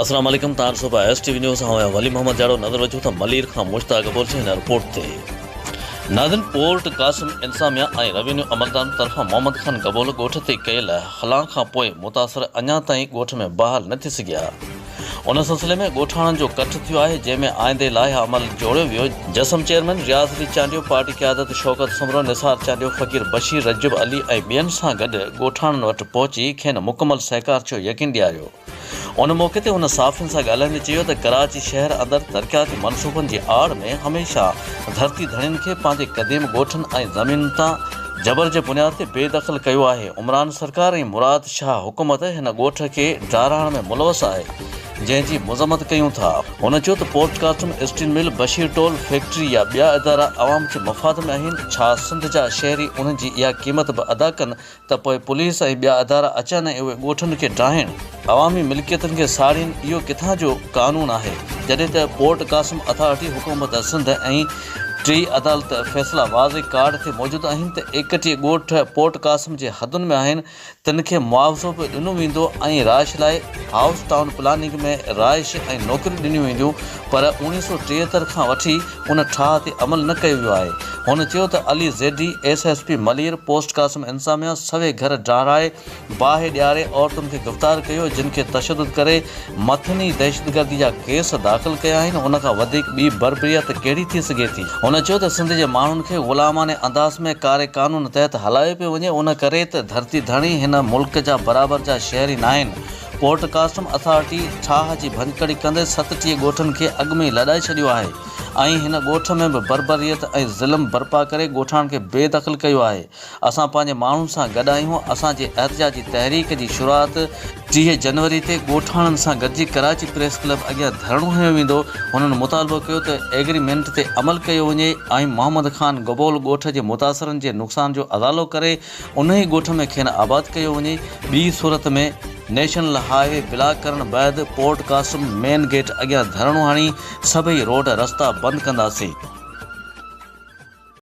السلام عليڪم تان ڏسو پيا ايس ٽي وي نيوز آئون آهيان ولي محمد جاڙو نظر وجهون ٿا ملير کان مشتاق ابورچي هن رپورٽ تي ناظرين پورٽ قاسم انتظاميا ۽ روينيو عملدارن طرفان محمد خان گبول ڳوٺ تي ڪيل هلان کان پوء متاثر اڃا تائين ڳوٺ ۾ بحال نه ٿي سگهيا ان سلسلي ۾ ڳوٺاڻن جو ڪٺ ٿيو آهي جنهن ۾ آئندي لائحه عمل جوڙيو ويو جسم چيئرمين رياض علي چانڊيو پارٽي قيادت شوڪت سومرو نثار چانڊيو فقير بشير رجب علي ۽ ٻين سان گڏ ڳوٺاڻن وٽ پهچي کين مڪمل سهڪار جو يقين ڏياريو. ان موقعي تي هن صحافين سان ڳالهائيندي چيو ته ڪراچي شهر اندر ترقياتي منصوبن جي آڙ ۾ هميشه ڌرتي ڌڻين کي پنهنجي قديم ڳوٺن ۽ زمينن تان جبر جي بنياد تي بي دخل ڪيو آهي، عمران سرڪار ۽ مراد شاهه حڪومت هن ڳوٺ کي ڊاراڻ ۾ ملوث آهي، جنهن جي مذمت ڪيون ٿا. هن چيو ته port Qasim, steel mill, Bashir Tol factory يا ٻيا ادارا عوام جي مفاد ۾ آهن، ڇا سنڌ جا شهري انهن جي اها قيمت به ادا ڪن ته پوء پوليس ۽ ٻيا ادارا اچن ۽ اهي ڳوٺن کي ڊاهين، عوامي ملڪيتن کي ساڙين، اهو ڪٿان جو قانون آهي؟ جڏهن ته پورٽ قاسم اٿارٽي، حڪومت سنڌ ۽ ٽئي عدالت فيصلا واضح ڪارڊ تي موجود آهن ته 31 ڳوٺ پورٽ قاسم جي حدن ۾ آهن، تن کي معاوضو به ڏنو ويندو ۽ رهائش لاء هائوس ٽائون پلاننگ ۾ رهائش ۽ نوڪريون ڏنيون وينديون پر 1973 کان وٺي ان ٺاهه تي عمل نه ڪيو ويو آهي. هن چيو ته Ali Zaidi, S S P Malir, post Qasim انتظاميا سوين گهر ڊاهرائي باهه ڏياري عورتن کي گرفتار ڪيو جن کي تشدد ڪري مٿن ئي دهشتگردي جا ڪيس داخل ڪيا آهن ان کان وڌيڪ ٻي بربريت ڪهڙي ٿي سگهي ٿي. هن چيو ته سنڌ جي ماڻهن کي غلامانه انداز ۾ ڪاري قانون تحت هلايو پيو وڃي ان ڪري ته ڌرتي ڌڻي هن ملڪ جا برابر جا شهري ناهن. پورٽ ڪاسٽم اٿارٽي ٺاهه جي ڀڃڪڙي ڪندي 37 ڳوٺن کي اڳ ۾ ئي لڏائي ڇڏيو آهي ۽ هن ڳوٺ ۾ به بربريت ۽ ظلم برپا ڪري ڳوٺاڻن کي بي دخل ڪيو آهي اسان پنهنجي ماڻهن سان گڏ آهيون اسان جي احتجاجي تحريڪ جي شروعات 30 جنوري تي ڳوٺاڻن سان گڏجي ڪراچي پريس ڪلب اڳيان ڌرڻو هنيو ويندو هنن مطالبو ڪيو ته ايگريمينٽ تي عمل ڪيو وڃي ۽ محمد خان گبول ڳوٺ جي متاثرن جي نقصان جو ازالو ڪري انهي ڳوٺ ۾ کين آباد ڪيو وڃي، ٻي صورت ۾ نيشنل هاء وي بلاڪ ڪرڻ بعد پورٽ قاسم مين گيٽ اڳيان ڌرڻو هڻي سڀئي روڊ رستا بند ڪنداسين.